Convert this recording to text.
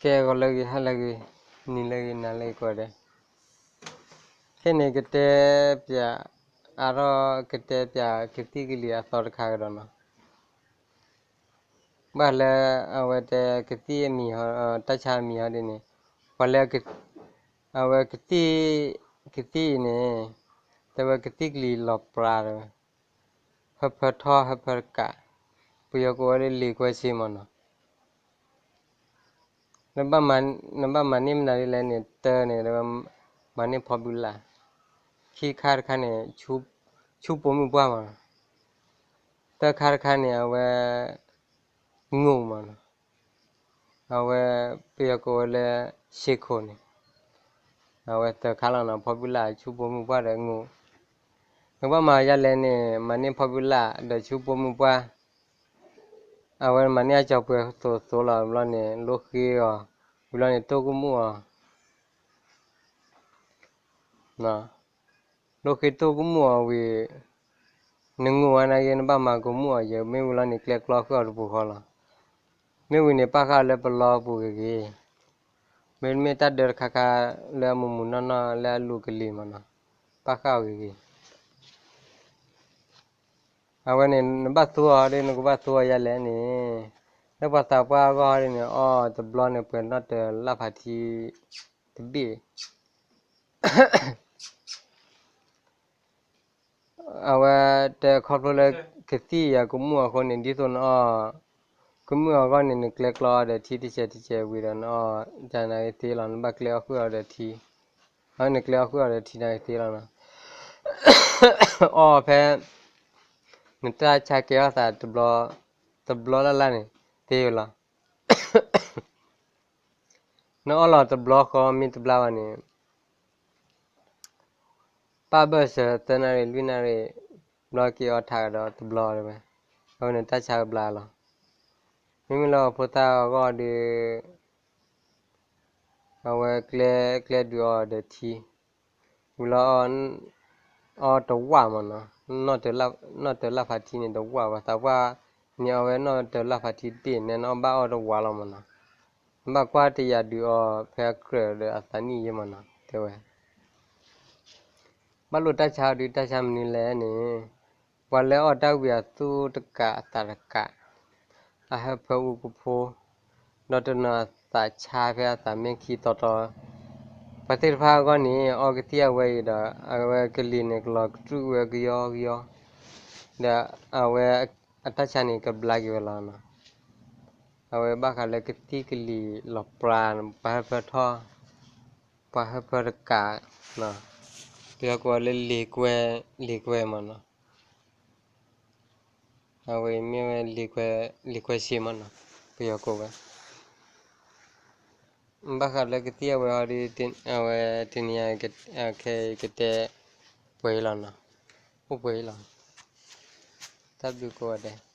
ကဲဂီၤလၢအဂ့ၤ ဟါလၢအဂ့ၤ နံၤလၢအဂ့ၤ နၤလၢအဂ့ၤ ကိးဂၤဒဲး, ခဲန့ၣ်ကတဲပၠး အါထီၣ် ကတဲပၠးကသံၣ်ကလံၤအသီတခါကဒီးနီၤ. ဘၣ်လၢအဝဲတဲကသံၣ်အမံၤ တၢ်ဆါအမံၤဟီဒ်န့ၣ်, ပှၤလၢ အဝဲ ကသံၣ်အံၤန့ၣ် တဲဝဲကသံၣ်ကလံၤလီၤပြါတဲဝဲ, ဟၢဖၢထီၣ်ဟၢဖၢတကး, ပယီၤကိးဝဲလၢလ့ၤကွဲစ့မ့ၢ်နီၤ. နဘၣ်မၤန့ၢ်မနုၤဒ်လဲၣ်န့ၣ် တၢန့ၣ် မၤန့ၢ်ဖီဘုလၣ်, ခံခါတခါန့ၣ် ဆူပိာ်မုၣ်ပှၢ်မ့ၢ်နီၤ, တၢခါတခါန့ၣ် အဝဲ ငိၣ်မ့ၢ်နီၤ, အဝဲ ပယီၤကိးဝဲလၢ ရှ့ခိၣ်န့ၣ်, အဝဲသၢခါလီၤနီၤ ဖီဘုလၣ်ဆူပိာ်မုၣ်ပှၢ်ဒီးငိၣ်, နကဘၣ်မၤယါလဲၣ်န့ၣ် မၤန့ၢ်ဖီဘုလၣ်ဒီးဆူပိာ်မုၣ်ပှၢ် အဝဲမၤန့ၢ်အကၠီၤပှဲၤသိးသိးလီၤဘျီန့ၣ် လိဃ့အီၤ, ဝံၤလီၤန့ၣ်တိၢ်ကမူၣ်အီၤ, လိဃ့တိၢ်ကမူၣ်အီၤဝံၤ, နငိၣ်ဝဲနာ်က့ နဘၣ်မၤကမူၣ်အီၤယဲၢ် မ့ၢ်ဝံၤလီၤန့ၣ် ကျဲကျီဃုာ်အီၤတပူၤဃီလီၤ. မ့ၢ်ဝံၤန့ၣ် ပာ်ဃာ်အီၤလၢပလီပူၤဂ့ၤဂ့ၤ, မ့တမ့ၢ်တၢ်ဒၢတခါခါလၢအမုာ်မုာ်နီၢ်နီၢ်လၢအလူၤကလံၤမ့ၢ်နီၤ, ပာ်ဃာ်အီၤဂ့ၤဂ့ၤ အဝဲန့ၣ် နဘၣ်သူအီၤဒ် နကဘၣ်သူအီၤယါလဲၣ်န့ၣ်, လၢပှၤသးပှၢ်အဂီၢ်ဒ်န့ၣ် အီၣ်တဘျီန့ၣ် ပှဲၤနီၣ်တၢၤလၣ်ဖးထံတဘ့ၣ်, အဝဲတဲခီဖျိလၢ ကသံၣ်ယၤကမူၣ်အဃိန့ၣ် ဒ်သိးနအီၣ် ကမူၣ်အဂီၢ်န့ၣ် နကျဲကျီအီၤဒီးထံတစဲးတစဲးဝံၤဒီး နအီၣ်တၢ်နာ်က့သ့လီၤ, နဘၣ်ကျဲအီၣ်ဃုာ်အီၤဒီးထံ, အဝဲနကျဲအီၣ်ဃုာ်အီၤဒီးထံနာ်က့သ့လီၤနီၤ. အီၣ်ဖဲ နတၢ်ဆါကဲထီၣ်သး တဘျီလၢ်လၢ်န့ၣ် သ့ဝဲလီၤ. နအီၣ်လီၤတဘျီဃီမ့ၢ်တဘျါဘၣ်န့ၣ် ပၣ်ဘၢၣ်စၢၤသၢနၣ်ရံၣ်လွံၢ်နၣ်ရံၣ် ဘျီက့ၤအီၣ်ထးကဒီးတဘျီဝဲ, အဝဲန့ၣ်တၢ်ဆါကဘျါလီၤ. မ့မ့ၢ်လၢဖိသၣ်အဂီၢ်ဒီး အဝဲကျဲ ကျဲဒုးအီၤဒီးထံ, ဝံၤလီၤ အီၣ်တဝၣ်မ့ၢ်နီၤ, နီၣ်တၢၤလၣ်ဖးထံန့ၣ်တဝၣ်, ပှၤသးပှၢ်န့ၣ်အီၣ်ဝဲနီၣ်တၢၤလၣ်ဖးထံတဘ့ၣ်န့ၣ် နအီၣ်ဘၣ်အီၣ်တဝၣ်လီၤမ့ၢ်နီၤ. နဘၣ်ကွၢ်တယၤဒုးအီၤဖဲအကြၢးဒီးအသးနံၣ်ယဲမ့ၢ်နီၤ တဲဝဲ ဘၣ်လိာ်တၢ်ဆါအီၤဒုးတၢ်ဆါမနုၤလဲၣ်န့ၣ်, ပှၤလၢအီၣ်တၢ်ဝံၤအသူၣ်တကးအသးတကး, အဟၢဖၢအူကဖိ, ဒီးတနီၤအသးဆါဖဲအသးမ့ၢ်ခံတီတီ, ပှၤသ့ၣ်တဖၣ်အဂီၢ်န့ၣ် အီကသံၣ်အဝဲအံၤဒီး အဝဲကလံၤန့ၣ်ကလီၤကတြူၣ်ဝဲကယီကယီ, ဒီးအဝဲအတၢ်ဆါန့ၣ်ကဘျါက့ၤဝဲလီၤနီၤ. အဝဲဘၣ်ဃးလၢကသံၣ်ကလံၤလီၤပြါ ပှၤဟၢဖၢထီၣ်, ပှၤဟၢဖၢတကး, ပယီၤကိးဝဲလၢလ့ၤကွဲ, လ့ၤကွဲမ့ၢ်နီၤ. အဝဲမ့ၢ်ဝဲ လ့ၤကွဲစ့မ့ၢ်နီၤ, ပယီၤကိးဝဲ. ဘၣ်ဃးလၢကသံၣ်အဝဲဟီဒီး အဝဲတနံၤညါ ခဲအံၤကတဲပှဲၤအံၤလီၤနီၤ, အိၣ်ပှဲၤအံၤလီၤ. တၢ်ဘျုးကိးဂၤဒဲး.